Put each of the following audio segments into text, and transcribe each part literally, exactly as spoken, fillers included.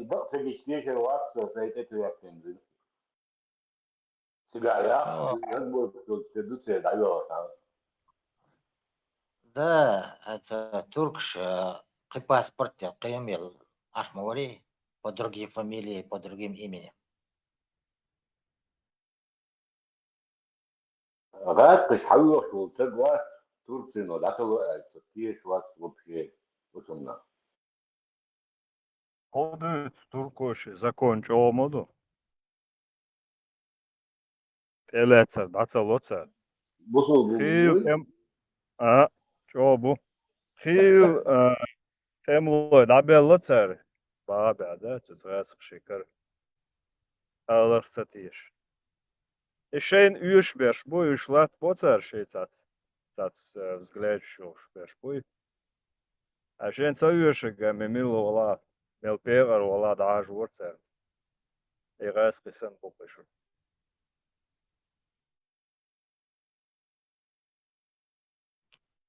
бакъ ца гича тешар вац со, сай тӀе ца яьккхина. Цигахь яхаш, О. Ягболчу тӀе ду церан дӀайоьлхуш. Да, это туркаш, э, кхин паспорт ял, кхин ма ял, Ӏаш ма варий, по другим фамилии, по другим имени. ГӀаскхаш хьавоьхуш волу стаг вац, турцино дӀа ца ло аьлла, со тешаш вац вообще, хӀусамна. ХӀун дуьйцу туркоши, закон чӀогӀа ма ду? ТӀелаьцнарг дӀа ца ло цара. Бусулба Хийла буй? тӀем-, а, чӀогӀа бу. Хийла, а, тӀемалой дӀабелла цара. Баха баьа, да, цу гӀаскхаши кара. Аларх ца теша. И шайна оьшуш берш бу, уьш латтабо цара шайн цац, цац, э, взглядаш йолуш берш буй. Ткъа шен ца оьшург, ме милла вала, мел пекъар вала дӀажора цара. И гӀаскхи санна бу кхуьшу.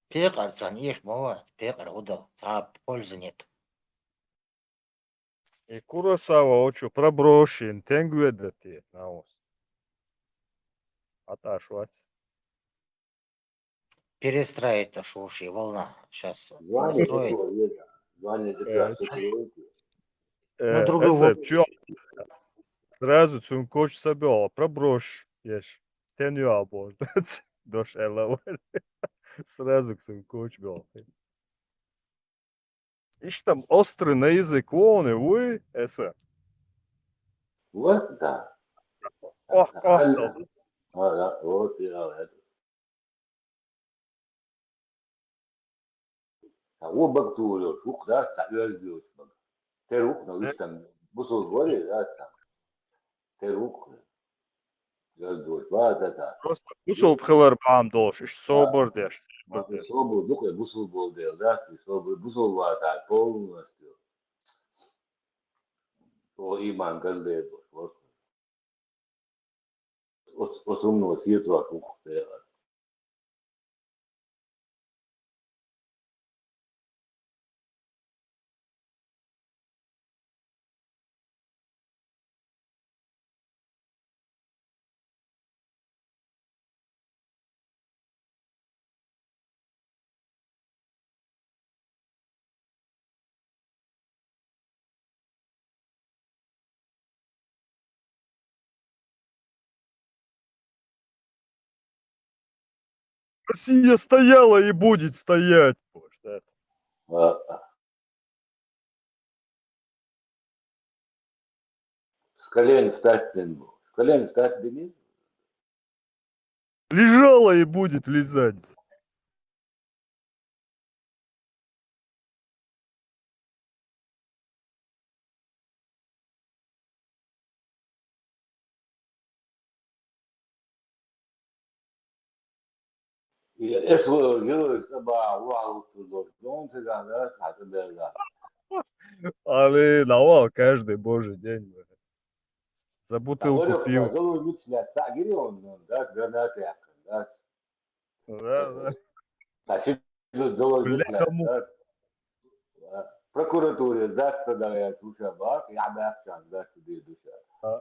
Пекъар царна эш ма вац, пекъар хӀун дала, цхьа а польза нет. И Куросава очу проброшен, тенгведати, наус. Аташ вац. Перестроить аш ву ши волна. Щас Звание настроить. Такое есть. Звание Э, такое, что ты говорите. Э, На другой эсэ, воп- чё? Сразу цун коч сабёла, проброш, еш. Тен юа бор. Дош эла вар. Сразу к цун коч бёл. Иштта острый на язык, вон и вуй, эсэ. Вот, да. Ох, ох, Али. Ох. А, да, вот, я это. Ткъа вон бага тур йолуш, вукх дац, цхьа оьзда йолуш бага. Тера вукх, но вистам бусулба варе, да, цхьа. Тера вукх. Оьзда йолуш, ва, да, да. Просто бусулба хилар бахьана долуш, иштта собар деш, собар деш. Собар, дукха бусулба болу дела, да, собар, бусулба вацахь полностью. О, иман ган лер долуш, вот. Оцу, оцу хӀумано сецо ву-кх дера. Россия стояла и будет стоять. Вот, да. А, а. С колен встать не мог. С колен встать не мог. Лежала и будет лизать. И эс ву герой саба вахлуттур долуш, дон цигахь дац, хьан тӀе дерга. Али, навал каждый божий день. За бутылку пива. Голубица, цхьаъ гири он, дац, граната яьккхина, дац. Да, да. Ткъа ши зуд залой Бля, гутлаьцна, кому? Да. Прокуратуре дац ца дагӀа яц вуша бакъ, яхь баьккхачарна дац ца дийр душа. А.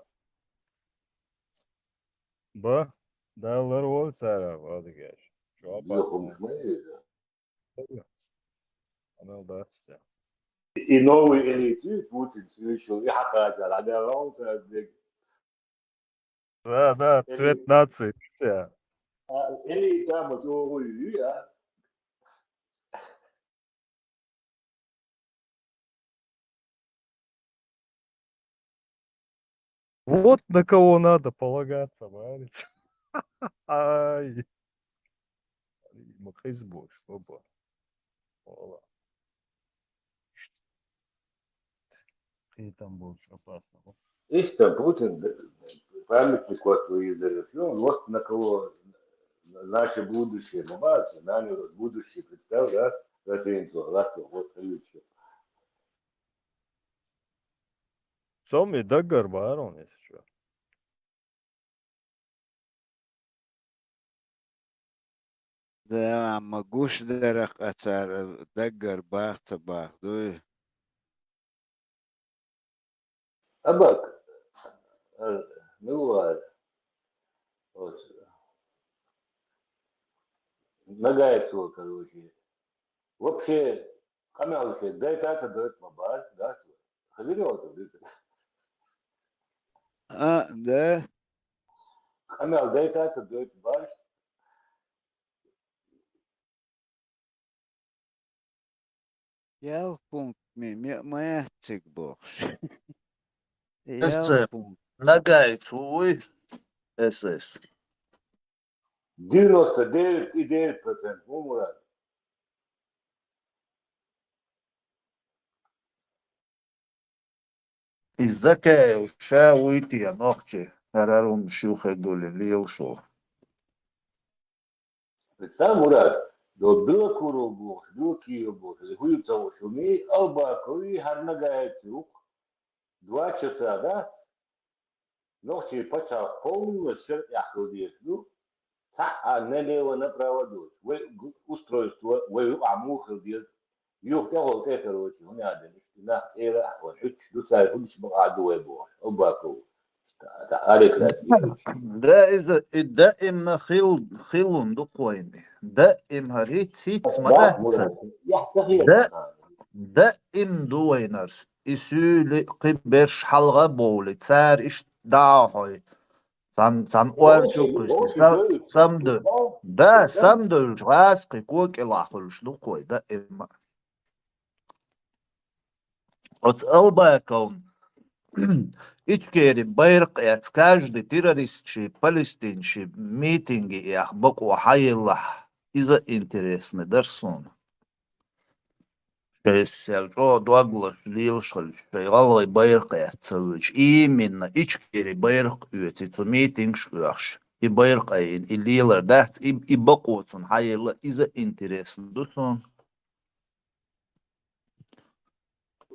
Ба, Далла лар волу цара, вадигаш. Чо Бихумш баккху? Ма иза. Амел дац те. И новый элиты, Путин всё ещё, и хьакхача, а да, он цара дег. Да, да, цвет нации. А, или там вот, ой, а? Вот на кого надо полагаться, Марец. Ай. Ма хезбо, чтобы. Ола. Хетам больше опасного. Иштта Путин памятник вот выиграли. Ну, вот на кого наше будущее, ну, бача, наше будущее, представь, да? Россия, Латвия, вот, и всё. Цо ма даггара бара он, если что. Да, амма гуш дара-кх цара, даггара баха ца баха, дуй? Абак, э, ну ладно. Вот. Нагаевцу, короче. Вообще, къамаьл вообще, дай так, дай ма бар, да? Хазир я вот, да? А, да. Къамаьл дай так, дай ма бар. Ял пункт ми, ме-, ма яц цига бохуш. Ял пункт. Нагаевцу вуй, эс эс. Девяносто девять и девять процентов, ву, Мурад. Иза кхел ша вуй те нохчи, хӀара хӀума шух хьегуллин лелаш ву. Представь, Мурад, до Белокуров бохуш, Белокиев бохуш, или хӀуй ца ву шуни, Албакови, хӀара Нагаевци ву-кх. Два часа дац, нохчий пачхьалкх полностью шаръяхь хила дезаш ду, цхьа а налево-направо доцуш. Вай гу-, устройство, вай юкъахь муха хила деза, юха тӀехула тӀе, короче, хӀунда аьлла, и нах цӀера а ван, хӀуьттуш ду, цара хӀунда бакъахь ду вай бохуш, Албаков. Та-, та-, Алекс Раджи. Да, иза, и даимна хил-, хилун ду-кх вайна. Даим хӀара хӀиц-хӀиц ма дац. Да, даим ду вайнарс. И суьйли кхин берш хьалха а бовли, цара иштта дӀа а хьой. Цхьан, цхьан ор чу кхуьссий, са-, самду-, да, самдуьйлуш гӀазкхи кокӀелахь хуьлуш ду-кх вай, даим а. Оцу Албаковна Ичкери байракх эцна, каждый террористший, палестинший митинге эха бакъо хьаеллахь, иза интересный дара суна. Шайн сел чӀогӀа дог лозуш лелаш хилча, шайн гӀалгӀай байракх эцна ца воьдуш, именно Ичкери байракх оьций цу митингаш а оьхуш, и байракх айина, и лелар дац, и, и бакъо цунна хьаелла, иза интересный ду суна.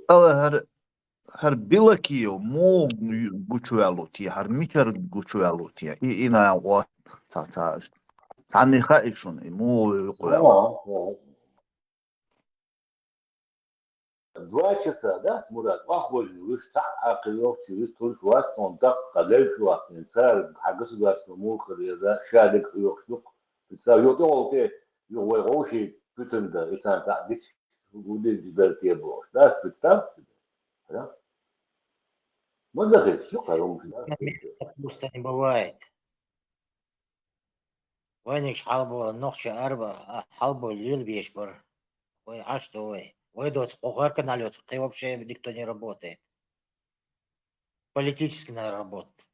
Ала хӀара, хӀара Белокиев муха гучуваьлла ву те, хӀара мичара гучуваьлла ву те? И, и нагӀа ца, ца, цхьанне хаьий шуна, и муха юкъаваьлла? Два часа, да, Мурат, охвожни, уьш цхьаъ а кхин йохчу, уьш туьлуш вац, хьуна даккха левш вахтина, цара хьан государство муха хир, я ша дерг хьоьхуш ду-кх. Представь, юха тӀехула тӀе, юха вай гӀовший пуьтан дан, и царна цхьаъ дича, гулдинчу дара те бохуш. Да, представь себе. Да? Маза хир, шу кхара хӀумаш, да? Отпуска не бывает. Вайнигаш хьалабо, нохчий арба, а, хьалабо лелабеш бара. Вай Ӏаш ду вай. Вай доцу кху гӀар канал йоцу, кхин вообще никто не работает. Политически надо работать.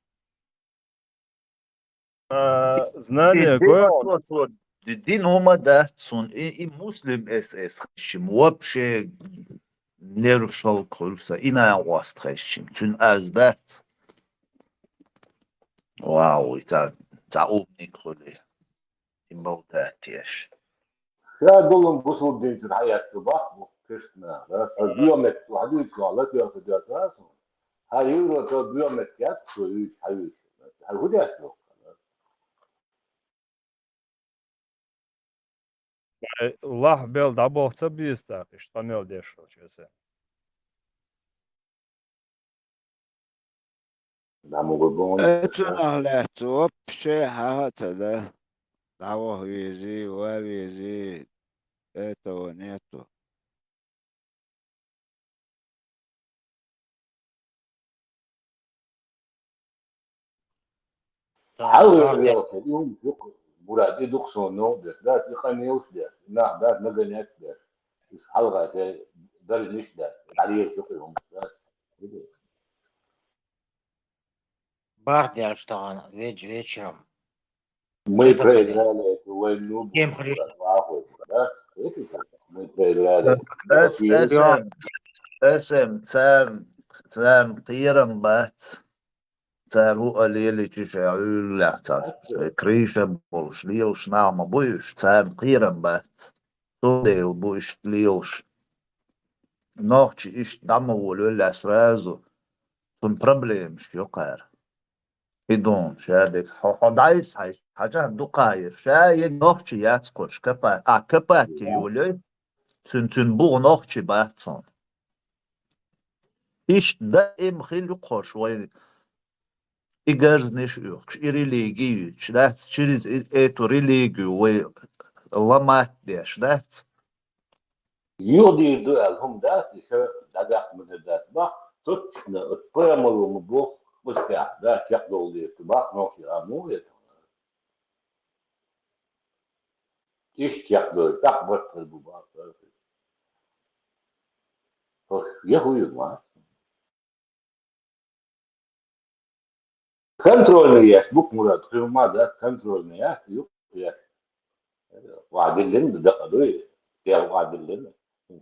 А, знание, и гойл. Цо, цо, ди-, дин хӀума дац цунна, и, и муслим эс эс хезчим, вообще нерваш хӀаллакьхуьлу сан, и нагӀа къоста хезчим, цуьнан аз дац. Вау, и ца, ца умник хуьлий, и болтать еш. Ша долун бусулба динчуьра хьаэцна бахьа бу, кхишна, раз, хьан биометрик, хьан дуьйцу, хьан латоьхна дуьйцу, раз, хьан евро цо биометрик яц, цо юьйцу, хьан юьйцу. Хьан хӀун деш ду? Вай лахь бел дӀаболх ца беза тӀаккха, иштта къамел деш хилча веса. Э, цунах лаьцна вообще хьан а ца дан. ДӀаваха везий, ван везий, этого нету. Хьалха вер велахь, и хӀума ду-кх, Мурат, и ду-кх суна новкъа деш, дац, и къамелаш деш, и нах дац, нагонять деш. Иза хьалха шайн даржнаш дац, дӀалелаш ду-кх и хӀума, дац. Барт деш тахана, веч-, вечером. Мы проиграли эту войну, Мурат, вахой, да? Мы проиграли. Эс-, эс-, эс-, эм, царна, царна кхерам бац. Цара хӀуъа лелийча шайн Ӏуьйла лаьцна, шайн крыша болуш лелаш нах ма бу уьш, царна кхерам бац. Цундела бу иштта лелаш. Нохчий иштта дӀа ма волавелла сразу. Цунна проблемаш ю кхара. И дуьйна, ша дерг, хьо, хьо дӀайса хьайша, хьажахь дукха йира. Ша ерг нохчи яц кхуьш, капа-, а, капати йолуьйту, цуьнан, цуьнан бугӀа нохчи бац хьуна. Иштта даим хила ю кхош вай и гарзнаш оьхуш, и религи юьйцуш, дац, через и-, эту религию вай ломать деш, дац? Юха дийр ду аьлла хӀума дац, и ша дӀадаккха ма дер дац. Бах, тутчна, от поэмалу ма бох, мустяхь, да, чекхдовла дийр ду, бах, нохчий а муха хетар. Иштта чекхдойла, тӀаккха барт хир бу, бах, барт хир. Хо, я хӀу ю, ма? Контрольный еш бу-кх, Мурад, кхин хӀума дац, контрольный яц, юкъ еш. Вай диллина дакъа дуй, дегӀ вай диллина.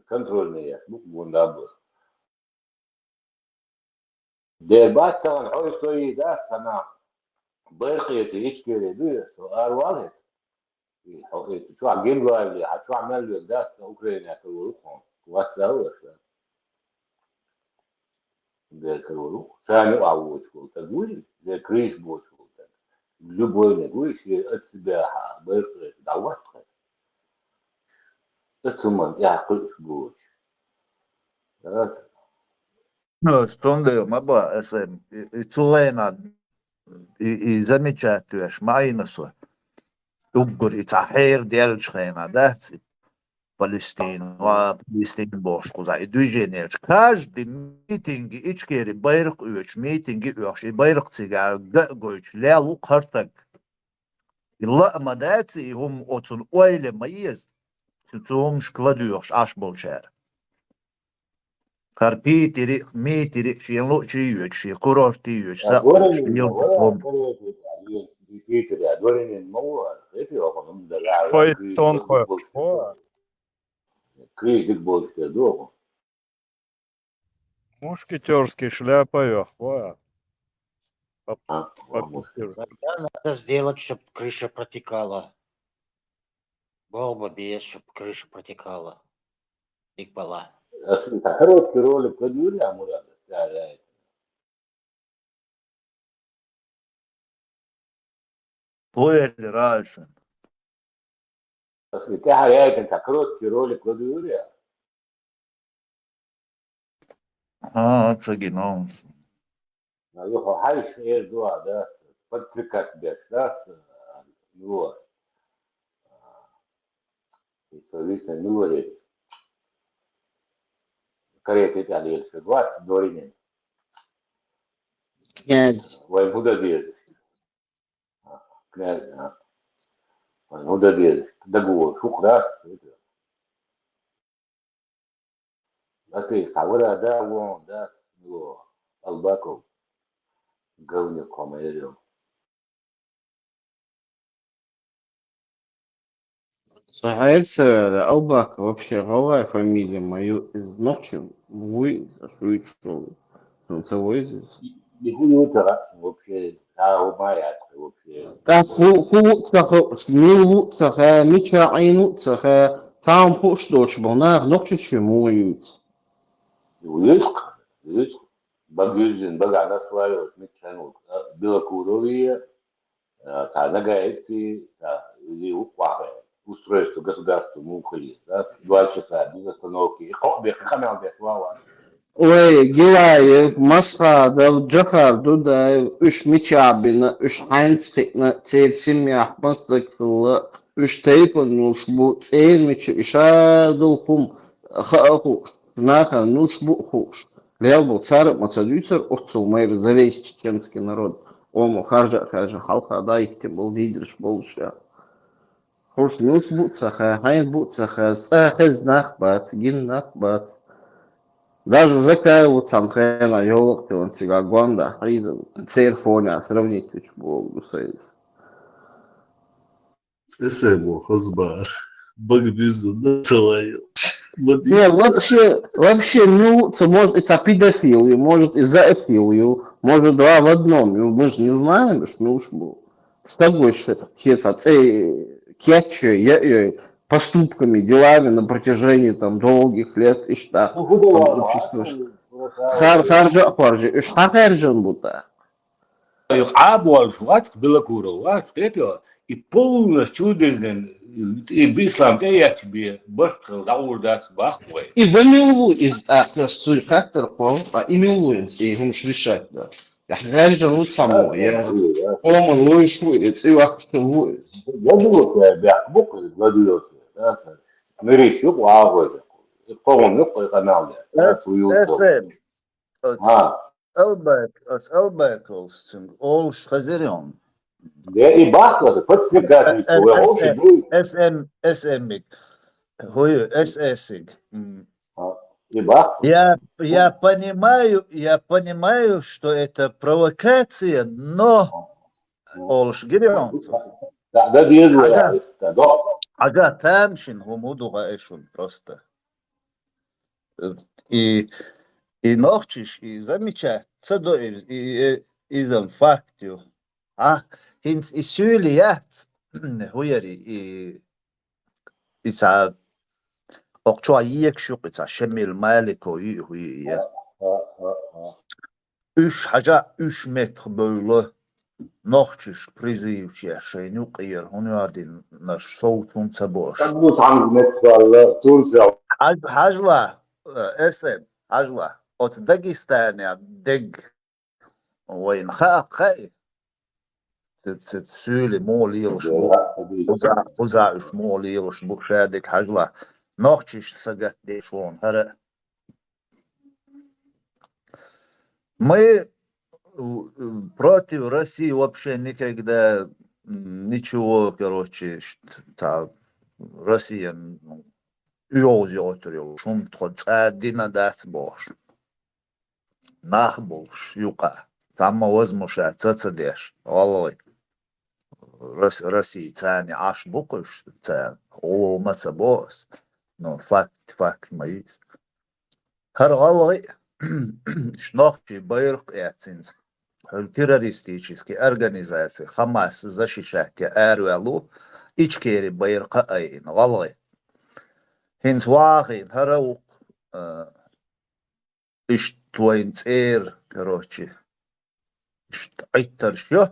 Контрольный еш бу-кх, гонда бу. Дер бац цхьана, хьой сой дац цхьана. Байракъ эца Ичкери дуй, со аравала хӀета. И хьо, и чохь гимн лоруш, хьан чохь мел лоьду дац, Украинехь карор ву хьуна. Вац ца ваьш, да? Дер карор ву. Царна юкъахь воцуш волу стаг вуй, дер крыша боцуш волу стаг. Любойниг вуй, шен от себя хьан байракъ эца дӀаваттахь. Оцу хӀуманна тӀехь кхуьуш боцуш. Ас Ну, цундела ма бан, аса и, и цу хенахь и, и замечать веш ма Ӏийна со. Уггар и цхьа хьера даьллачу хенахь дац и Палестина, ва Палестина бохуш кхузахь и движение. Каждый митинге Ичкери байракъ оьцуш, митинге оьхуш, и байракъ цига ган а гойтуш, лел ву кхара стаг. И лаа ма дац, и хӀума оцунна ойла ма еза. Цу, цу хӀумашка ладоьгӀуш Ӏаш болчара. Хьара Питери, Митери, шен луучий йоьдуш, шен курорти йоьдуш, сакъош, йилца хӀума. Файтон хойкхуш хӀо? Крыша дика болуш хир ду. Мушкетёрский шляпа йоххо. Тогда надо сделать, чтоб крыша протекала. Бомба бьет, чтоб крыша протекала. Дика бала. Ас короткий ролик подвели, а Мурада. Поехали, Райсон. Ас тӀаьхьа яйтина цхьа короткий ролик ладуьйгӀира я? А, ца гинал. Юха хьайша эр дуа, да, подстрекать беш, да, с-, ну, и ца висна милуре. Карета тӀехь лелаш, двадцать дворянин. Князь. Вай хӀун дан деза? Князь, а. Вай хӀун дан деза? Договор, хӀух дац? Латвийс хьавара, да, вон, да, ну, Албаков. Говнюк, по-моему. Ца хьаьрца вара, Албаков вообще гӀалгӀай фамилия ма ю, из нохчи вуй, аш вуй чу. Ну, ца вуй из. И хӀун ю цара вообще? Да, хӀу ма яц вообще. ТӀаккха хӀу, хӀу ву ца хууш, мила ву ца хаьа, мича Ӏийна ву ца хаьа, цхьа хӀума хууш доцуш болу нах нохчочуьра муха юьйцу? Юьйцу, юьйцу. Бага юьззина, багахь насваивать, мичча хьаьнга, а, Белокурове, а, цхьа Нагаевци, цхьа иза ву кху вахана, устройство государства муха хилира, да? Два часа без остановки. И кхоъ бе, кхин къамел деш ван ван. Ой, Гилаев, Масхадов, Джохар Дудаев, уьш мичахь бина, уьш хьаьнца кхиъна, церан семьях маса стаг хилла, уьш тайпана нулуш бу, цӀера мича, и шадолу хӀума хаа а хууш, нахана нулуш бу а хууш. Лелла болу цара а ма ца дуьйцура, оццул майра завесь чеченский народ, омо харжа а хаьржина, хьалха дӀахӀиттина болу лидераш болуш а. Хьуш нус бу а ца хаьа, хьайна бу а ца хаьа, цкъа хезна нах бац, гина нах бац. Даже Закаев цхьана хенахь йовлакх тиллина цигахь гондахь хьийзина, церан фонехь сравнить вича боху сайца. Эсэго хаза бара. Бага буьззина ца вайо. Не, вообще, вообще, ну, ца, может, и ца педофилию, может, и зоофилию, может, два в одном. Ну, мы же не знаем, что ну уж был. С тобой же все ца цей кеччой, я, я, поступками, делами на протяжении там долгих лет, и что Ну, худа там вара, общество. Хар, харжа, харжа, уж хахаржан бута. Юха Ӏа болуш вац, Белокуров вац, кхетий? И полностью чудерзен, и бислам тӀе ечбе, барт хила дӀагӀур дац бах вай. И ва мила ву иза тӀаккха, цуй хаттар кхо, а и мила ву иза, и хӀумаш решать дар? Я гӀаьржа ву цхьаммо, я къоман вуйш ву, и цӀи вахта ву иза. ЛадугӀа бехк бу-кх иза, ладугӀа. Мирис юкъа вагӀа веза. И кхо гӀум юкъа и къамаьл даьд. Ас, ас, ас, ас, Албек, ас Албековс цунга олуш хезира он. Де и бахласа, подстрекательство, вай гӀоша дуй. С М, С М-иг. ХӀу ю, С С-иг. М. А, и бахласа. Я, я понимаю, я понимаю, что это провокация, но олуш гири он. Да, да, деза вай, да, да. Ага, тамашийна хӀума ду гӀа эшун просто. И, и нохчаш, и замечать ца до, и, и, и, иза факт ю. А, хӀинца и суьйли яц, хӀу яри, и, и ца, окху чохь егаш ю-кх и ца Шамил Маликов ю, хӀу ю, я. Уьш хьажа, уьш меттах бевлла, нохчаш призывчу еш шайна юкъера, хӀунда аьлла динарш совцун ца боош. Как будто хьанга меттах ваьлла, цунца. Хьаж-, хьажла, э, эсен, хьажла. Оцу Дагестанехь дерг вайна хаа, хаьий? Ц-, ц-, суьйли муха лелаш бу? Кхуза, кхуза уьш муха лелаш бу, ша дерг хьажла. Нохчашна сагатдеш вон хӀара. Мы, э, против России вообще никогда, м, ничего, короче, ш-, та, Россиян уьгӀуз йойтур йолуш хӀума тхо цкъа дина дац бохуш. Нах болуш юкъа. Цхьамма возмущаться ца деш, гӀалгӀай. Рос-, Россия царна Ӏаш бу-кх уьш, царна гӀо ма ца бо ас. Ну, факт, факт ма йийца. ХӀара гӀалгӀай, нохчий байракх а эцна, хӀара террористический организаци Хамас защищать е араваьлла ву, Ичкери байракх а айина гӀалгӀай. ХӀинца вахийна хӀара а ву-кх, а, иштта вайн цӀера, короче, иштта Ӏиттарш йо,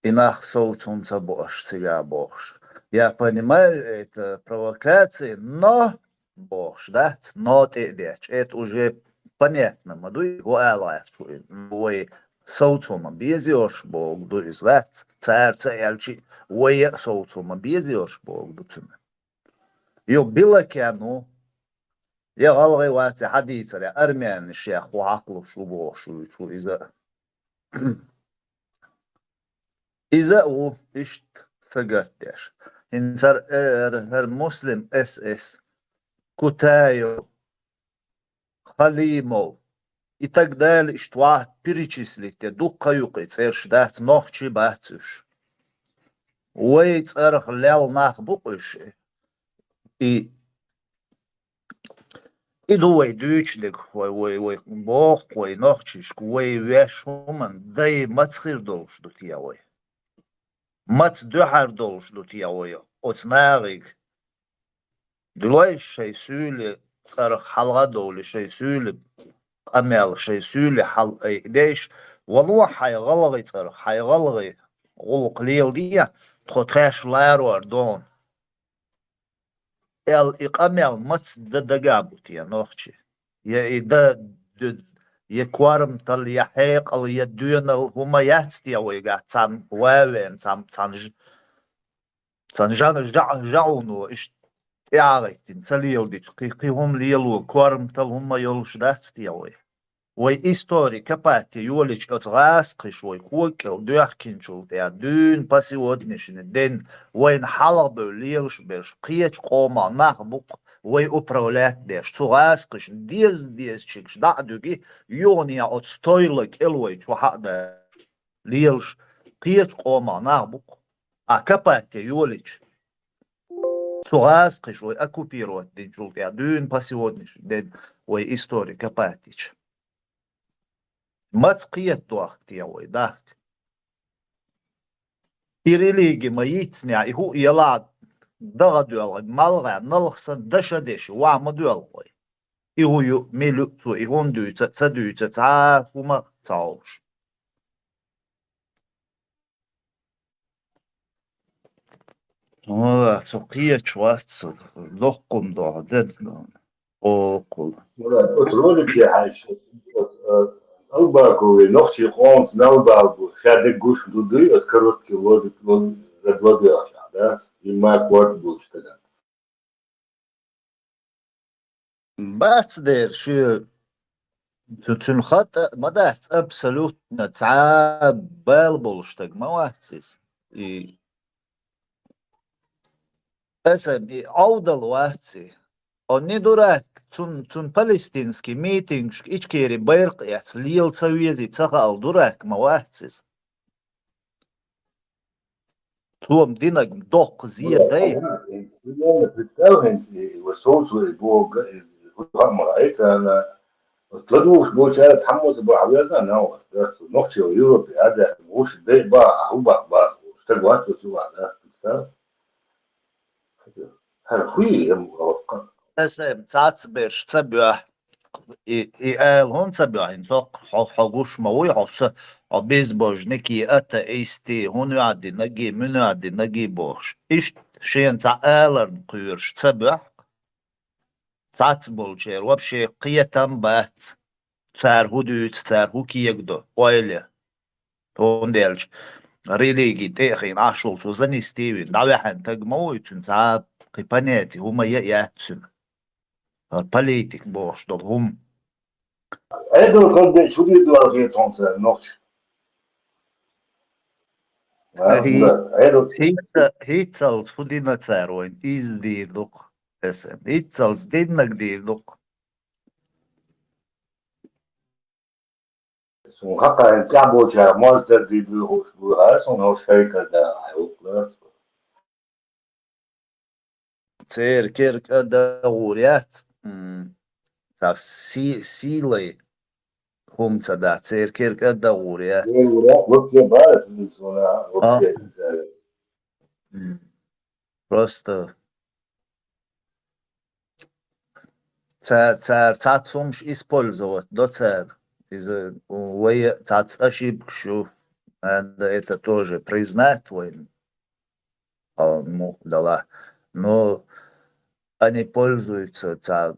и нах совцун ца боош цига бохуш. Я понимаю, это провокация, но бохуш дац, но тӀе а детташ. Это уже понятно ма дуй, хӀу ала гӀерташ ву и. Вай совцо ма беза йош боху ду иза дац. Цара ца аьлчи, вай а совцо ма беза йош боху ду цуьнан. Йо, Билакен ву, я гӀалгӀай вац, я хьадийцар, я армянаш, я хӀу хьакхалуш ву бохуш вуьйцу иза. Иза а ву, иштта сагатдеш. ХӀинца хӀара, э, хӀара, хӀара Муслим С С, Кутаев, Халимов, и так далее, иштта ваха перечислить де, дуккха а ю-кх и цӀераш дац, нохчий бац уьш. Вай цӀарах лелла нах бу-кх уьш. И, и ду вай дуьйцуш дерг, вай, вай, вай боху-кх вай нохчашка, вай веш хӀуманна дай маца хир долуш ду те вай? Маца дуьхьар долуш ду те вай оцу нахе? Дуьлой шайн суьйли цӀарах хьалха а довлий, шайн суьйли къамел, шайн суьйли хьал айдеш, вало хьайн гӀалгӀай цӀарах, хьайн гӀалгӀай гӀуллакх леладе, тхо тхаьш ларор дона. Аьлла, и къамел маца дан дага бу те нохчий? Я и дан, д-, я корматалла, я хьекъал, я доьналла хӀума яц те вайгахь цхьана ван а веана, цхьана, цхьана ж-, цхьана жа-, жа-, жагӀуно иштта тӀаьхьагӀиттина ца леладича, кхин, кхин хӀума лело, корматалла хӀума йолуш дац те вай? Вай истори копать е йолийча, оцу гӀазкхаша вай кога кӀел доьхкинчул тӀаьхьа дуьйна по сегодняшний день вайна хьалхабевлла лелаш берш кхечу къомах нах бу-кх, вай управлять деш, цу гӀазкхаша деза-дезачуьнгаш дӀа а дуьгий, юханехьа оцу стойла кӀел вай чу хьа а даьлла лелаш кхечу къомах нах бу-кх. А копать е йолийча, цу гӀазкхаша вай оккупировать динчул тӀаьхьа дуьйна по сегодняшний день вай истори копать йича. Маца кхета дохку те вай дахка? И религи ма йицнехь, и хӀу а ялахь, дагӀа доьлху, малхехь, налхсан даша деши, ваха ма доьлху вай. И хӀу ю, мила ю цо, и хӀунда дуьйцу, ца дуьйцу, цхьа а хӀума ца хьовш. Ну, цо кхечу вац, цо доккхум дохьа дед, ну, окхул. Мурад, оцу ролике хьаьжча, оцу, э, Албакове нохчийн къомаца мел бала бу, ша дерг гуш ду дуй, оцу короткий лозунг, лозунг, лозунг, да? Имма корта болчу стагана. Бац дера, шен цу-, цуьнан хатӀа ма дац, абсолютно цхьа бала болуш стаг ма вац иза. И аса и Ӏовдал вац и. О, не дурак, цун, цун палестинский митингашка Ичкери байракх эцна лела ца везий, ца хаал дурак ма вац иза. Цо-м динарг доккха зе дай. Представь, хӀинца и вот соцу и бога, и хӀума айцана, вот ладугӀуш болчара цхьаммо ца бахьа везна, нах, да, нохчо Европе, Азия, гуш дай ба, а хӀу бах ба, стаг вац, цу вац, да, представь. ХӀара хуй ям воккха. Аса цац берш ца боьху. И, и ала хӀунда ца боьху, хӀинца хьо, хьо гуш ма вуй, хьо са, хьо безбожники, атеисти, хӀун ваьдинарг, муьн ваьдинарг бохуш. Иштта шена цхьа аларна кхоьруш ца боьху. Цац болчеран вообще кхетам бац. Цара хӀун дуьйцу, цара хӀун кегадо, ойла. ХӀунда аьлча религи тӀе а хиъна, Ӏаш волу цо занести вина, дӀаваьхьана стаг ма вуй, цуьнан цхьа а кхин понятие хӀума ян а яц цуьнан. Политик бохуш долу хӀума. Ӏедал хаза дечу хӀун дийр ду аьлла хета хьуна цара нохча? ХӀинца, хӀинцалц хӀун дина цара вайна? Иза дийр ду-кх, эсам. ХӀинцалц диннарг дийр ду-кх. Суна хакъ хӀинца тӀехь болчара моза дийр дуй хууш бу, а суна хӀокху шайгара да хьайвукхулара. Церан керка а дагӀур яц, м, цхьа си-, сийлай хӀума ца дац, церан керка а дагӀур яц. М. Просто ца-, цара цхьацца хӀумаш использовать до цара. Иза вай цхьацца ошибкаш ю, надо это тоже признать вайна. Хьалха муха дала. Но они пользуются ца-,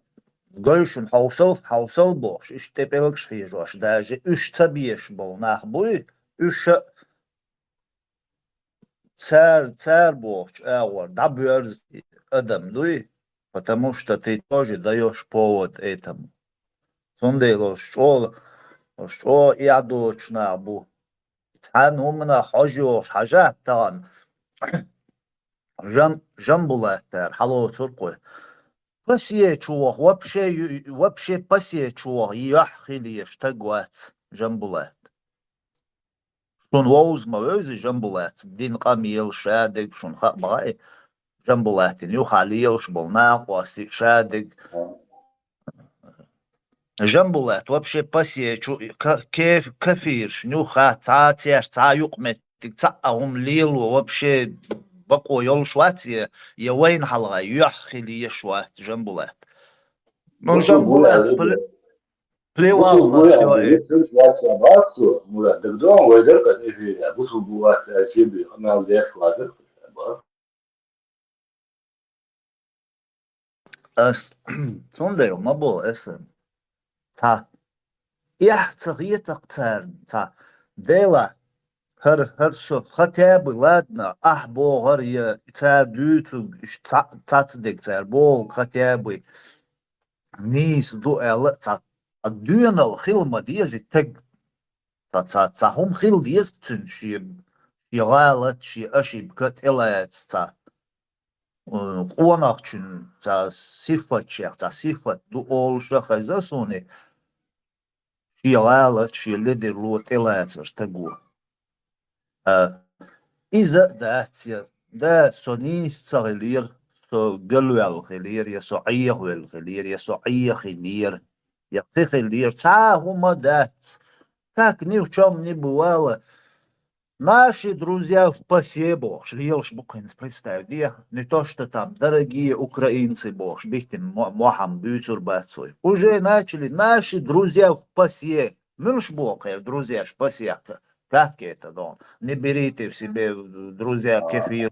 гой шуна хьовсал, хьовсал бохуш, иштта тӀе пӀелгаш хьежош, даже уьш ца беш болу нах буй, уьш а цара, цара бохучу агӀор дӀабоьрзу адам дуй, потому что ты тоже даёшь повод этому. Цундела ош чӀогӀа, ош чӀогӀа эхь доцуш нах бу. Цхьана хӀуманах хьожа йогӀуш хьажа тахана. Жам-, Жамбулат дара, хьалоцург кхой. Пасе чу ваха, вообще ю-, вообще пасе чу ваха, юьхь хила езаш стаг вац Жамбулат. Шуна вовза ма вевза Жамбулатца, дина къамел шадерг шуна хаа ма хаьа, Жамбулатина юххехь лелаш болу накъостий шадерг. Жамбулат вообще пасе чу ка-, кеф-, кафиршна юххехь цхьа а церш, цхьа а юкъаметтиг, цхьа а хӀума лело вообще бакъо йолуш вац, я, я вайна хьалха юьхь хила езаш вац Жамбулат. Ну, Жамбулат плевал на всё это. Ас цундела ма боху аса. Цхьа. Эхь ца хетакх царна, цхьа. Дела, хӀара, хӀара со, хотя бы, ладно, ахь боху хӀара, я цара дуьйцург, иштта цхьа, цхьацца дерг цара бохург, хотя бы нийса ду аьлла а цхьа, цхьа доьналла хила ма деза и таг. Цхьа, цхьа, цхьа хӀума хила деза цуьнан шен, шен гӀалат, шен ошибка тӀелаца цхьа. М, къонахчун цхьа сифатех, цхьа сифат ду олуш а хеза суна и шен гӀалат, шен ледарло тӀелацар стаго. А, иза а дац я, да, со нийса ца хилира, со галваьлла хилира, я со Ӏехавелла хилира, я со Ӏехийнера, я кхин хилира, цхьа а хӀума дац. Как ни в чём не бывало, наши друзья в ПАСЕ бохуш, лелаш бу кхинца, представь де, не то что там дорогие украинцы бохуш, биттина мо-, мохьам буьйцур бац вай. Уже начали наши друзья в ПАСЕ. Муьлш боху хӀара друзьяш ПАСЕхка? Как это, дон? Не берите в себе друзья кефир.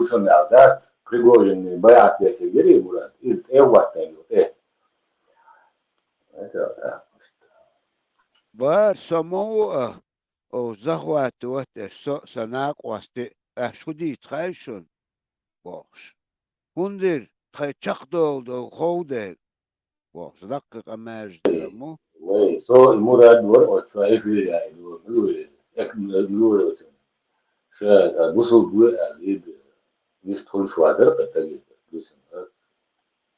ву шуна аьлла дац, Пригожинный байӀат деш гири, Мурад, иза тӀе а хӀоттайна тӀе. Бара, со ма ву а, о, захватывать деш, со а, сан накъостий а, аш хӀун дийца хаьий шуна? Бохуш. ХӀунда дира, тхайн чекхдолу долу хов дела, бохуш, даккхий къамел дара ма. Вай, со и Мурад вара оцу эфире яйна, мила ву, эк-, мила ву оцу. Ша, а, бусулба ву аьлла, ида, Иштта хуьлуш вацара кхетаге, дусина.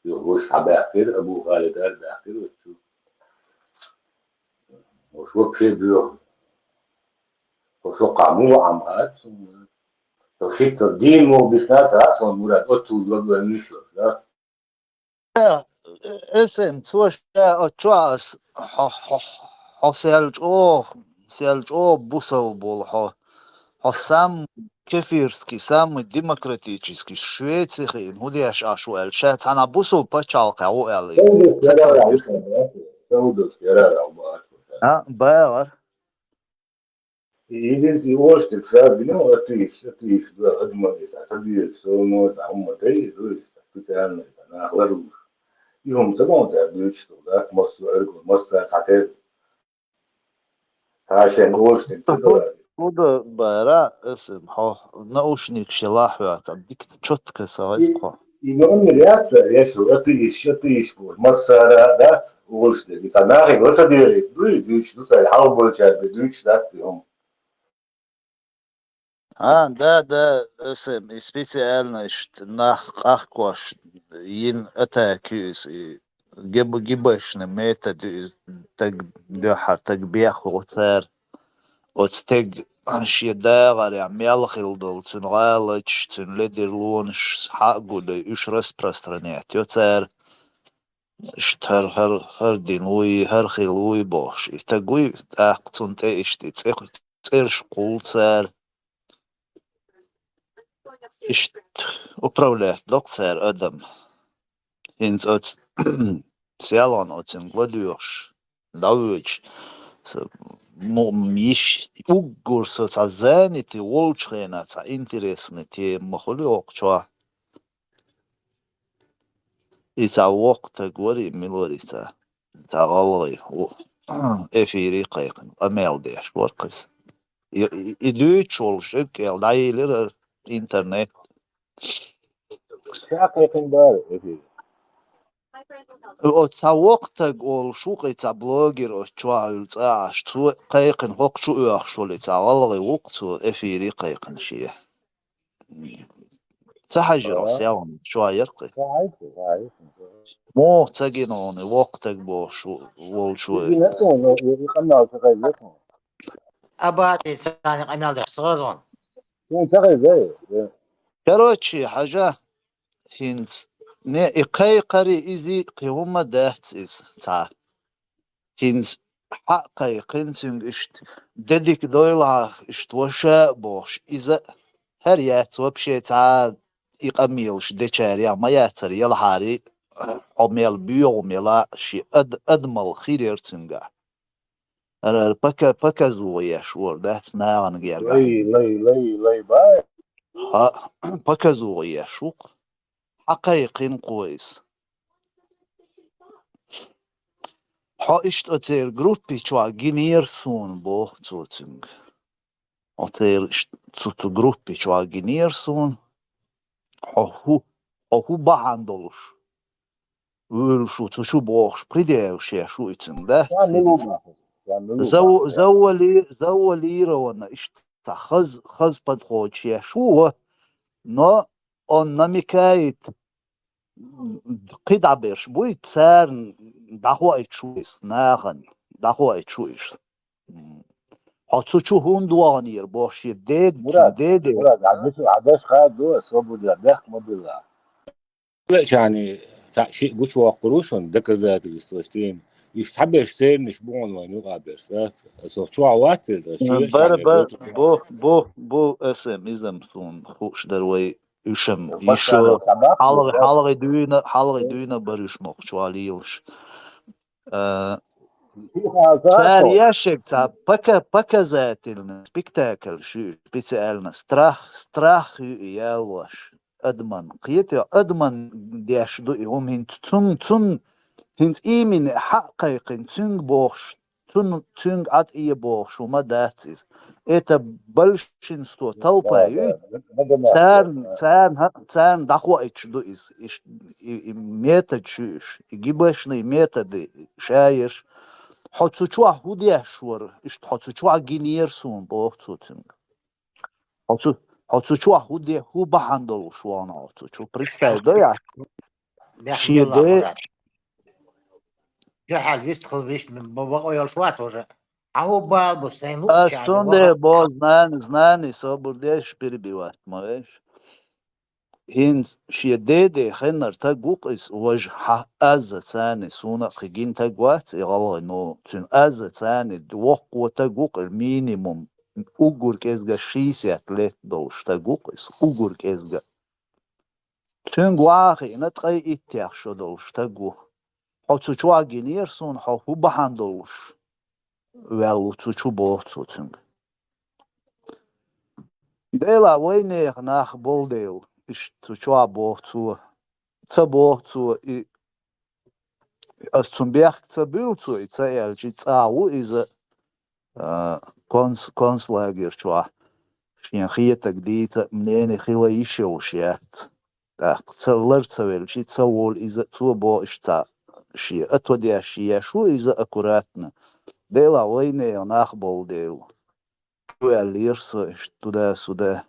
Юха вуш хьабаьккхира, Абу Халидар баьккхира оцу. Вуш вообще боьха. Вуш воккхахь муха Ӏамхьа суна. Со шийтта дийна муха бисна ца а суна, Мурад, оццул дог ван мишла, да? Э, э, эсэм, цо ша оцу чохь ас хьо, хьо, хьо сел чӀогӀа, сел чӀогӀа бусал болу хьо. Хьо сам кефирский, самый демократический, Швеци хиъна, хӀун деш Ӏаш ву аьлла, ша цхьана бусул пачхьалкхехь ву аьлла. Саудовский Аравия ву сан, да? Саудовский Аравия ву бахьаш ву сан. А, бахар. И иза и оштиг сразу гина, атеист, атеист, да, адаман иза, садийр, со, но, иза, хӀумма дай, иза, иза, специально, иза, нах ларлуш. И хӀума ца боху цара дуьйцуш ду, да, массо а эрго, массо а цхьатерра. Цхьа шен оштиг ца Худа, худа бара, эсэм, хьо наушник шелахь хьоьгу, дика чётко ца вайс И, кхо. И номер яц, я шу, атеист, атеист бу, массара дац, оштиг. И цхьа нахе лаша дери, дуй, дуьйцуш ду, цхьа хьал болчаьрга дуьйцуш дац, и хӀума. А, да, да, эсэм, и специально иштта нах къахкош йина атака ю иза, и гиб-, гибашна метод ю иза, таг дуьххьара, таг беххо цара. Оцу тега шен дагӀарехь мел хилла долу, цуьнан гӀалаташ, цуьнан ледарлонаш схьа а гулъе, уьш распространять йо цара. Иштта хӀара, хӀара, хӀара дина вуй, хӀара хилла вуй бохуш. И таг вуй, тӀаккха цунна тӀе иштта и цӀе-, цӀераш кхуллу цара. Иштта управлять доккху цара адам. ХӀинца оцу селхана оцуьнга ладоьгӀуш, дӀавоьдуш, со, мо-, йиш уггар со цхьа занятый волчу хенахь цхьа интересный тема ма хуьлу хӀокху чохь. И цхьа воккха таг вара, и мила вара и цхьа, цхьа гӀалгӀай, ву-, эфире кхайкхина, къамел деш вара кхуза. И, и, и дуьйцуш волуш уьгу кӀел дӀайийлира интернет. Ша кхайкхина бара эфире. Оцу цхьа воккха таг олуш ву-кх и цхьа блогер оцу чохь а юьлу цӀа а Ӏаш. Цо кхайкхина хӀокху чу оьхуш волу и цхьа гӀалгӀай ву-кх цо эфире кхайкхина шен. Ца хьаьжира хьо селхана чохь яра-кх и? Ца хьаьжира, ца хьаьжира. Муха ца гина хьуна и воккха таг бохуш ву-, волчу вай? Гина суна, и, и къамел ца хезира суна. Абати царна къамел деш ца хеза хьуна. Суна ца хеза, э. Короче, хьажа, хӀинца, не, и кхайкхари иза кхин хӀума дац иза цхьа. ХӀинца хьа а кхайкхина цуьнга иштта, де дика дойла хьан, иштта ваша а бохуш, иза а хӀара яц вообще цхьа а и къамелаш дечарех ма яцара, елахьари, хьо мел боьгӀу мела, шен ад-, адамалла хир яра цуьнгахь. ХӀара, хӀара пока-, показуха еш вара, дац нахана гергахь. Лай, лай, лай, лай, бай. ХӀаъ, показуха еш ву-кх. Хьан кхайкхина кхо иза? Хьо иштта оцеран группи чохь гинера суна, боху цо цуьнга. Оцеран иштта цу, цу группи чохь гинера суна. Хьо хӀу, хьо хӀу бахьана долуш вуьйлуш ву, цу чу бохуш, предъявлять еш ву и цуьнга, да? Ша мила ву бохуш? Ша мила ву Зав-, бохуш? Завали-, завалирована иштта хаза, хаза подходчаш еш ву, но он намекает, кхидӀа берш буй, царна дӀахоуьйтуш ву иза, нахана дӀахоуьйтуш ву иза. Хьо цу чу хӀунда ваханера бохуш, шен деда, Мурад, деде. Мурад, хьан деш, хьан деш хадо, свобода, бехк ма билла. Лечани, цхьаъ шиъ гучувоккхур ву шуна, доказательстваш тӀе. Иштта хьан берш цернаш бу хьуна вайн юкъа берш, да? Со чохь вац иза, шоьш Бара, хьан бара, вуьту. Бу, бу, бу, эсэм, изам суна хууш дара вай уьшам, йишо, хьалгӀа, хьалгӀа дуьйна, хьалгӀа дуьйна бара уьш мохчу лелаш. Э, цара яшек цхьа пока-, показательный спектакль шу, специально страх, страх ю и ялош. Адаман кхетий, адаман деш ду и хӀума хӀинца цун, цун, хӀинца именно хьа а кхайкхина, цуьнга бохуш, цун, цуьнга Ӏад э бохуш хӀума дац иза. Это большинство толпа ю. Царна, царна, царна дӀахоуьйтуш ду иза. Иш-, и, и метод шу уьш, и гибашный методы ша еш. Хьо цу чохь хӀун деш вара? Иштта хьо цу чохь гинера суна, боху цо цуьнга. Хьо цу, Хьо цу чохь хӀу де, хӀу бахьана долуш вахана хьо цу чу? Представь, да я? Шен де. Дуьхьал вистхила вист бакъо йолуш вац уже. Хьан хӀу бала бу сайн луъучарна? Ас цундела бо, знани, знани, собар деш, перебивать ма веш. ХӀинца шен деде хеннара таг ву-кх иза, важа хьа-, аза царни, суна а кхин гина таг вац и гӀалгӀай, ну, цуьнан аза царни воккхо таг ву-кх, минимум уггар кӀезга шийсет лет долуш таг ву-кх иза, уггар кӀезга. Цуьнга ваха хиъна ткъе иттех шо долуш таг ву. Хьо цу чохь гинера суна, хьо хӀу бахьана долуш ваьлла ву цу чу, боху цо цуьнга. Дела вайнехан нах болу дела, иштта цу чохь боху цо, ца боху цо, и ас цунна бехк ца буьллу цо, и ца аьлча, и цӀа ву иза, а, конц-, концлагерь чохь шен хетаг дийца а, мнение хила йиш йолуш яц. ТӀаккха ца лар ца велча, ца волу иза, цо боху иштта цхьа шен ато деш еш ву иза аккуратно. Дела вайнехан нах болу дела. Чу аьллера со иштта туда-сюда.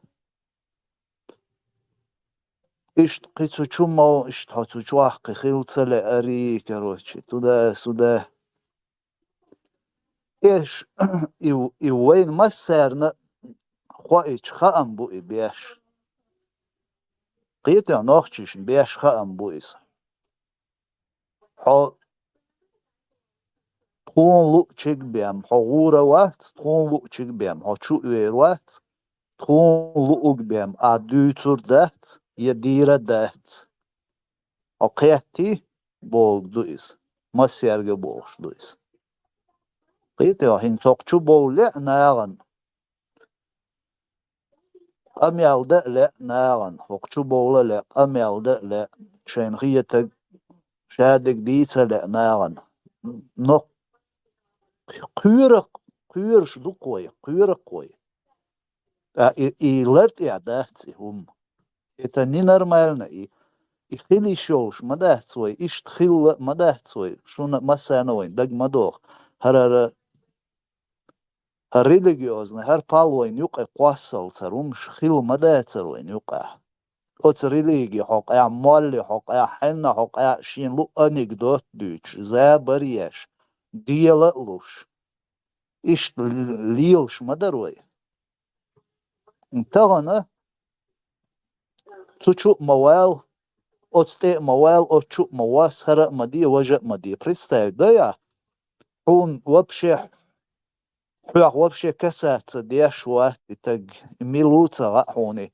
Иштта кхин цу чу ма, иштта хьо цу чохь кхин хила ца леарий, короче, туда-сюда. Эш, и, и вайна массарна хоуьйтуш хаам бу и беш. Кхетий, нохчашна беш хаам бу иза. Хьо тхуна луъучуьнга бен хьо гӀур вац, тхуна луъучуьнга бен хьо чу а вер вац, тхуна луъург бен ахь дуьйцур дац я дийр дац. Хьо кхеттий, бохург ду иза. Массаьрга а бохуш ду иза. Кхетий, хьо хӀинца хӀокху чу бовла лаьа нахана. Къамел дан а лаьа нахана, хӀокху чу бовла а лаьа, къамел дан а лаьа, шайна хетаг, шадерг дийца а лаьа нахана. Но кхоьрах, кхоьруш ду-кх вай, кхоьру-кх вай. Ткъа и, и лар тӀехь дац и хӀума. Это ненормально и. И хила йиш йолуш ма дац вай, иштта хилла а ма дац вай, шуна массарна а вайн дага ма догӀу. ХӀара, хӀара, хӀара религиозный, хӀара пал вайна юкъе кхоссалц хӀара хӀумаш хила ма дацара вайна юкъахь. Оцу религи хьокъехь, молли хьокъехь, хьенна хьокъехь шена луъу анекдот дуьйцуш, забар еш, дела а луш. Иштта лелаш ма дара вай. Тахана цу чу а ма вала, оцу тӀе а ма вала, оцу чу а ма восса, хӀара а ма де, важа а ма де. Представь, да я? Хьуна вообще, хьох вообще касаться деш вац и таг, и мила ву ца хаьа хьуна и.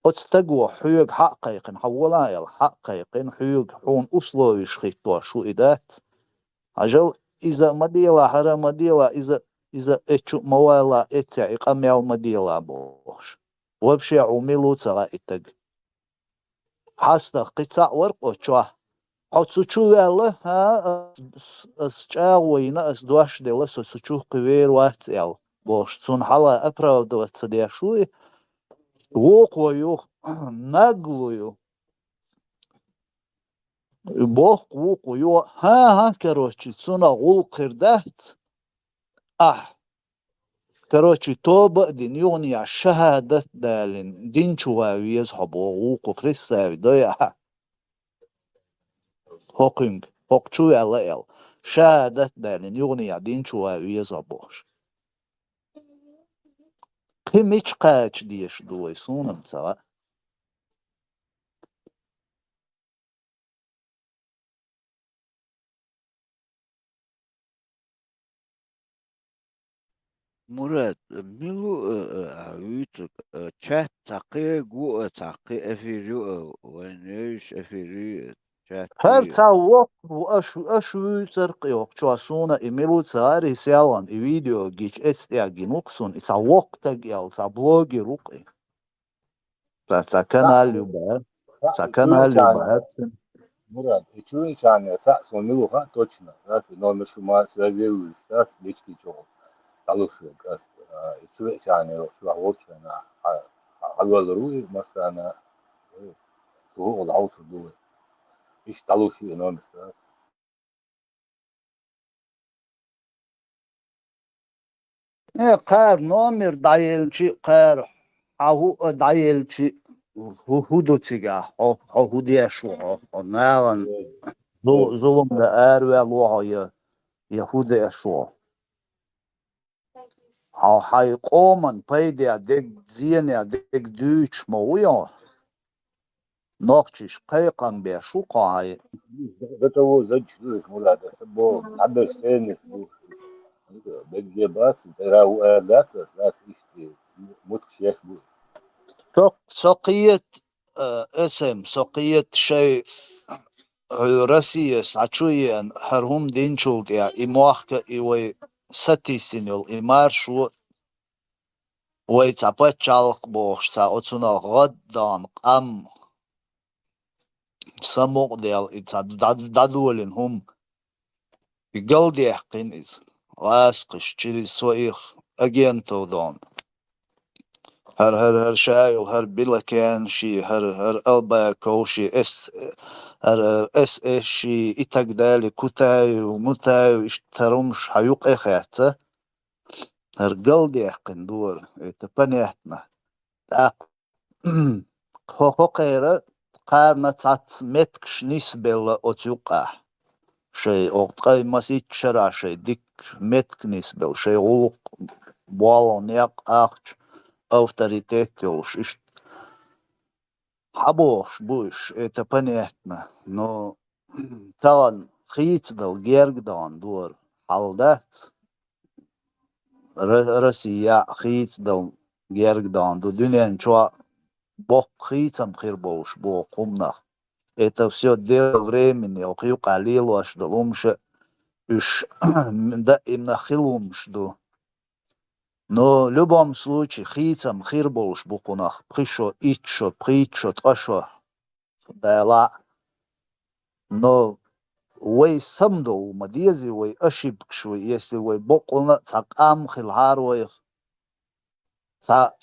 Оцу стаго хьоьга хьа а кхайкхина, хьан волахь аьлла, хьа а кхайкхина, хьоьга, хьуна условиш хӀиттош ву и дац. Хьажал, иза ма делахь, хӀара ма делахь, иза, иза эцчу а ма валахь, эццехь и къамел ма делахь бохуш. Вообще хьуна мила ву ца хаьа и таг. ХьастагӀа кхин цхьаъ вара-кх оцу чохь. Хьо цу чу ваьлла, хӀа, ас, ас чӀагӀо йина, ас дош делла, со цу чу кхин вер вац аьлла, бохуш, цунна хьала оправдываться деш ву и. Вукхо ю, нагло ю. Бохку вукхо ю. ХӀан-хӀа, короче, цунах гӀуллакх хир дац. Ахь. Короче, тоба а дина, юханехь шахӀадат а далийна, дин чу ван веза хьо боху вукхо, представь, да я? ХӀокхуьнга, хӀокху чу ваьлла аьлла, шахӀадат а далийна, юханехь дин чу ван веза хьо бохуш. Кхин мича кхача дезаш ду вай, суна-м ца хаьа. Мурад, мила ву, а, а, а, вуьйцург, а, чат цхьа кхин гу, а, цхьа кхин эфир ю, а, вайн вевзаш эфир ю, а, чат ХӀара ю. Цхьа воккха ву, аша, аша вуьйцург йоккху чохь, суна и мила ву ца хаьара, и селхана, и видео гича эцна тӀехь гина ву-кх суна, и цхьа воккха таг аьлла, цхьа блогер ву-кх и. Цхьа, цхьа канал ю баьхьа. Цхьа канал ю баьхьа. Мурад, и чуьнчарна цхьаъ суна мила ву хаьа точно, да, и номер шу ма связи вуьйцу, да, лички чохь. ДӀалуш верг ас, а, и цу веачарна йоккхуш ваьхьа волчарна, хьа-, хьа-, хьавоьллур ву и массарна, ой, цу хӀуъа дӀалуш ву вай. Иштта дӀалуш ю и номер, да. Э, кхара номер дӀаелчи, кхара Ӏа хӀу а дӀаелчи, хӀу, хӀу ду цигахь, хьо, хьо хӀу деш ву хьо, хьо нахана зу-, зулам дан араваьлла ву хьо, я, я хӀу деш ву хьо? Хьо хьайн къоман пайде дерг, зене дерг дуьйцуш ма ву хьо? Нохчийш кхайкхам беш ву кхо хьай. Гатаво зажчу дуьйш мула даса бо, цхьаберш цернаш бу. Бегге бац, цера ву аьлла дац, ас дац иштта, муткаш еш бу. Со, со кхета, э, эсэм, со кхета шай, э, Россия схьа чу еана, хӀара хӀума динчул тӀе, и мохка, и вай сатийсина йолу, и маршо, вай цхьа пачхьалкх бохуш, цхьа оцунах гӀаддахна къам самукъадаьлла, и цхьа дӀа-, дӀадолийна хӀума, и галдаьккхина иза. ГӀазкхаша через своих агентов дона. ХӀара, хӀара, хӀара ша йолу, хӀара Билакен ши, хӀара, хӀара Албаков ши, эс, хӀара, хӀара эс эс ши, и так далее, Кутаев, Мутаев, иштта хӀара хӀумаш хьан юкъе хаьцца. ХӀара галдаьккхина дора, это понятно. ТӀаккха хӀокху кхера кхарна цхьацца меттигаш нисбелла оцу юккъехь. Шайн оха ткъе масийтта шарахь шайн дикка меттиг нисбелла, шайн гӀуллакх, болу некъ, ахча, авторитет йолуш, иштта хьан бохуш бу уьш, это понятно. Но тахана хийцадала герга дахана дора хьал дац. Ра-, Россия хийцадала герга дахана ду. Дуьнен чохь боккха хийцам хир болуш боху хӀуманах. Это всё дело времени, оха юкъа лелош долу хӀумаш а уьш даимна хила хӀумаш ду. Но в любом случае хийцам хир болуш бу кхунах, пхи шо, итт шо, пхийтта шо, ткъа шо. Дала. Но вай самадовла ма деза, вай ошибкаш вай, если вай боккъалла а цхьа къам хилахьара вайх, цхьа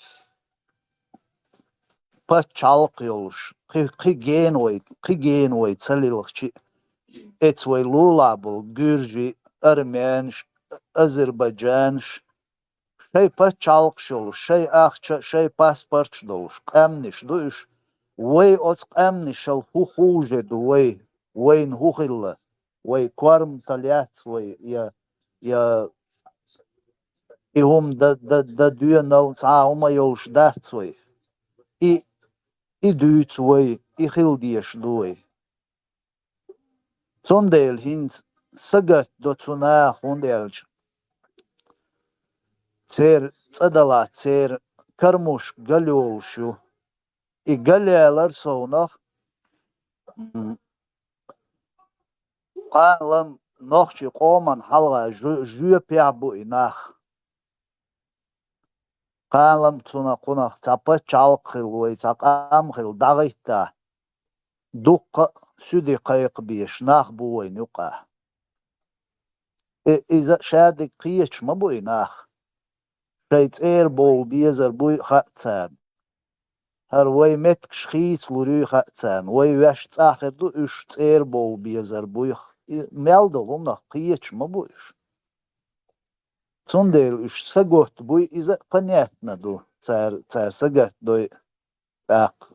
пачхьалкх йолуш, кхи, кхин гена вай, кхин гена вай ца лилхчи, эца вай лулахь болу гуьржи, армянаш, азербайджанаш, шайн пачхьалкхаш йолуш, шайн ахча, шайн паспорташ долуш, къаьмнаш ду уьш. Вай оцу къаьмнашал хӀу хуже ду вай, вайна хӀу хилла, вай корматал яц вай, я, я и хӀума дан, дан, дан доьнал цхьа а хӀума йолуш дац вай. И, и дуьйцу вай, и хила дезаш ду вай. Цундела хӀинца сагатдо цу наха, хӀунда аьлча церан цӀа далахь, церан кармушка галйолуш ю. И галъялар совнах, м, кхана-м нохчийн къоман хьалха жо-, жоьпехь бу и нах. Кхана-м цунах, кхунах цхьа пачхьалкх хилла вай, цхьа къам хилла дӀагӀиттахь, дуккха а суьде кхайкхабеш нах бу вайна юкъахь. И, иза шадерг кхеташ ма бу и нах. Шайн цӀера бовла безар буй хаьа царна. ХӀара вай меттигаш хийцалур юй хаьа царна. Вай ваьш цӀахь хир ду, уьш цӀера бовла безар буй. И мел долу хӀуманах кхеташ ма бу уьш. Цундела уьш саготта буй, иза а понятно ду, цара, цара сагатдой. ТӀаккха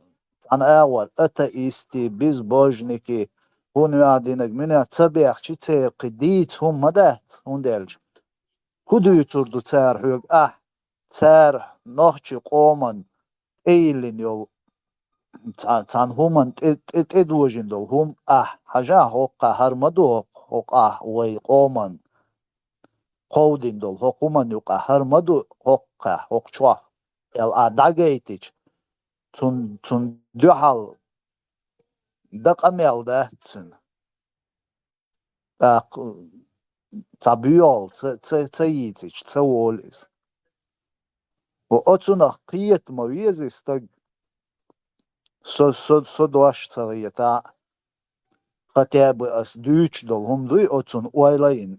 цхьана агӀор атеисты, безбожники, хӀун юьхь динарг, муьнех ца бехчи, церан кхин дийца хӀума ма дац, хӀунда аьлча хӀун дуьйцур ду цара хьоьга ахь, цара нохчийн къоман тӀейиллина йолу, цхьа-, цхьана хӀуманна тӀе-, тӀе-, тӀедожийна долу хӀума ахь, хьажахь, хӀокхахь хӀара ма ду хӀокху, хӀокхахь вай къоман кховдийна долу хӀокху хӀуманна юкъахь хӀара ма ду хӀокхахь, хӀокху чохь, аьлла ахь дӀагайтича, цун, цунна дуьхьал дан къамел дац цуьнан. ТӀаккха цхьа боьгӀал ца, ца, ца йийцича, ца волу иза. Ва оцунах кхета ма веза и стаг. Со, со, со дош ца хетахь а, хотя бы ас дуьйцуш долу хӀума дуй оцунна ойла а йина.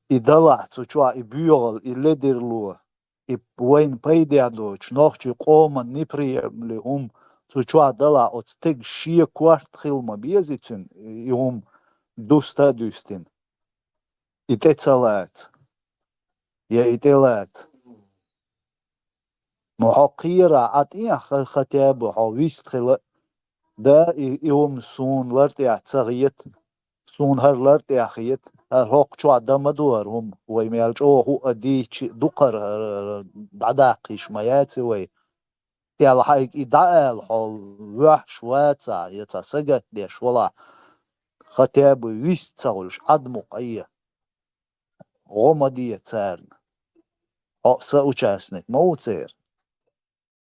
И далахь цу чохь и боьгӀал, и ледарло, и вайна пайдехь доцуш, нохчийн къоман неприемлемый хӀума цу чохь далахь, оцу стеган шен корта хила ма беза и цуьнан, и хӀума дуста а дуьстина. И тӀе ца лаца. Я и тӀе лаца. Ну, хьо кхера, Ӏа тӀехьа ха-, хотя бы хьо вист хила. Да, и, и хӀума суна лар тӀехьа ца хета. Суна хӀара лар тӀехьа хета. ХӀара хӀокху чохь дан ма ду хӀара хӀума. Вай мел чӀогӀа хӀуъа дийчи дукхара хӀара, хӀара дӀадаккхийш ма яци вай. Аьлла хьайга и дӀаала хьо ваьхьаш вацахь, я цхьа сагатдеш валахь, хотя бы вист ца хуьлуш, Ӏад мукъа е. ГӀо ма де царна. Хьо соучастник ма ву церан.